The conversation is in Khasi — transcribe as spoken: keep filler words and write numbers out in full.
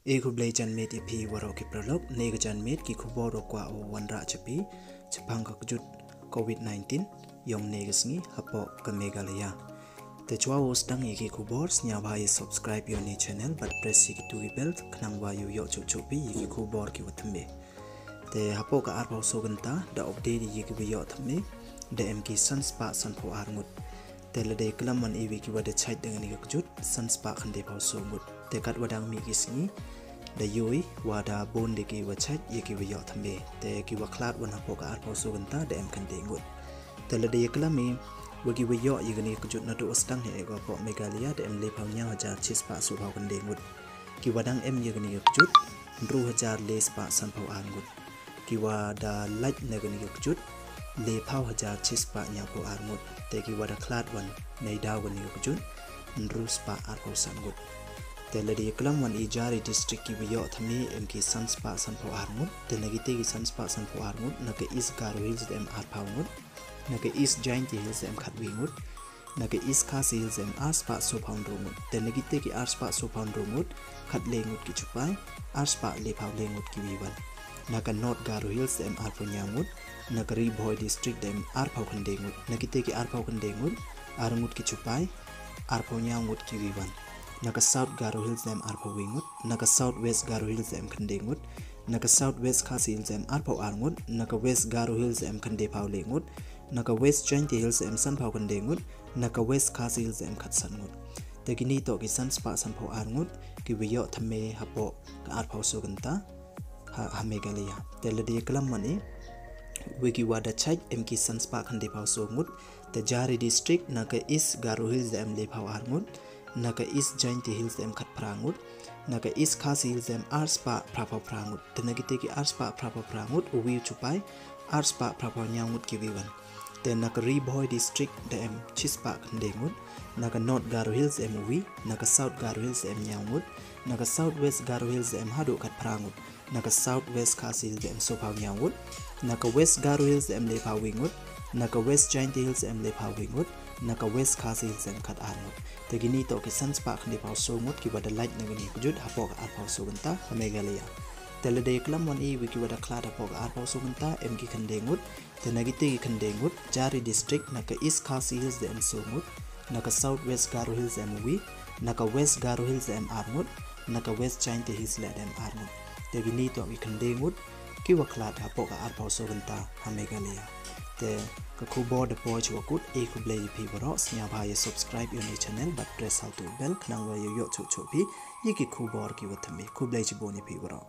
E khublei janmiet ïa phi waroh ki paralok, ne ka janmiet ki khubor wa kwah u wanrah cha phi chaphang ka kjut covid nineteen yong ne ka sngi hapoh ka Meghalaya. Te chwa u sdang ïa ki khubor, sngewbha ïa subscribe ïa ne channel bad press ïa ki tu ki bell khnang wa ïoh ïoh chuh chuh phi ïa ki khubor ki wa thymme. Te hapoh ka arphaw so kynta da update ïa ki wa ïoh thymme da em ki san spah sanphaw ar ngut. Te lada ïa klam wan i wi ki wa da chait da kane ka kjut san spah khyndai phaw so ngut. Te kat wa dang mih ki sngi da ïohi wa da bun de ki wa chait ïa ki wa ïoh thymme. Te ki wa khlad wan hapoh ka arphaw so kynta da em khyndai ngut. Te lada ïa klam i wa ki wa ïoh ïa kane ka kjut naduh u sdang hi e ka hapoh Meghalaya da em lephaw hynñiew hajar chispah sophaw khyndai ngut. Ki wa dang em ïa kane ka kjut hynriew hajar lespah sanphaw ar ngut. Ki wa da lait na kane ka kjut lephaw hajar chispah hynñiewphaw ar ngut. Te ki wa da khlad wan neidaw kane ka kjut hynriew spah arphaw san ngut. Te lada ïa klam wan i jari district ki wa ïoh thymme em ki san spah sanphaw ar ngut. Te na kite ki san spah sanphaw ar ngut, na ka East Garo Hills da em arphaw ngut. Na ka East Jaintia Hills da em khatwi ngut. Na ka East Khasi Hills da em ar spah sophaw hynriew ngut. Te na kite ki ar spah sophaw hynriew ngut, khatle ngut ki chupai, ar spah lephaw le ngut ki wi wan. Na ka North Garo Hills da em arphaw hynñiew ngut. Na ka Ri Bhoi District da em arphaw khyndai ngut. Na kite ki arphaw khyndai ngut, ar ngut ki chupai, arphaw hynñiew ngut ki wi wan. Na ka South Garo Hills da em arphaw wi ngut. Na ka South West Garo Hills da em khyndai ngut. Na ka South West Khasi Hills da em arphaw ar ngut. Na ka West Garo Hills da em khyndai phaw le ngut. Na ka West Jaintia Hills da em sanphaw khyndai ngut. Na ka West Khasi Hills da em khatsan ngut. Te kini toh ki san spah sanphaw ar ngut ki wa ïoh thymme hapoh ka arphaw so kynta ha, ha Meghalaya. Te lada ïa klam wan i wi ki wa da chait em ki san spah khyndai phaw so ngut. Te jari district, na ka East Garo Hills da em lephaw ar ngut. Na ka East Jaintia Hills da em khatphra ngut. Na ka East Khasi Hills da em ar spah phraphaw phra ngut. Te na kite ki ar spah phraphaw phra ngut, u wi u chupai, ar spah phraphaw hynñiew ngut ki wi wan. Te na ka Ri Bhoi District da em chispah khyndai ngut. Na ka North Garo Hills da em u wi. Na ka South Garo Hills da em hynñiew ngut. Na ka South West Garo Hills da em haduh khatphra ngut. Na ka South West Khasi Hills da em sophaw hynñiew ngut. Na ka West Garo Hills da em lephaw wi ngut. Na ka West Jaintia Hills da em lephaw wi ngut. Na ka West Khasi Hills da em khatar ngut. Te kini toh ki san spah khyndai phaw so ngut ki wa da lait na kane ka kjut hapoh ka arphaw so kynta ha Meghalaya. Te lada ïa klam wan i wi ki wa da khlad hapoh ka arphaw so kynta em ki khyndai ngut. Te na kite ki khyndai ngut, jari district, na ka East Khasi Hills da em so ngut. Na ka South West Garo Hills da em u wi. Na ka West Garo Hills da em ar ngut. Na ka West Jaintia Hills le da em ar ngut. Te kini toh ki khyndai ngut ki wa khlad hapoh ka arphaw so kynta ha Meghalaya. Te ka khubor da poi chwa kut. E khublei ïa phi waroh, sngewbha ïa subscribe ïa ne channel bad press ha u tu bell khnang wa ïoh ïoh chuh chuh phi ïa ki khubor ki wa thymme. Khublei chibun ïa phi waroh.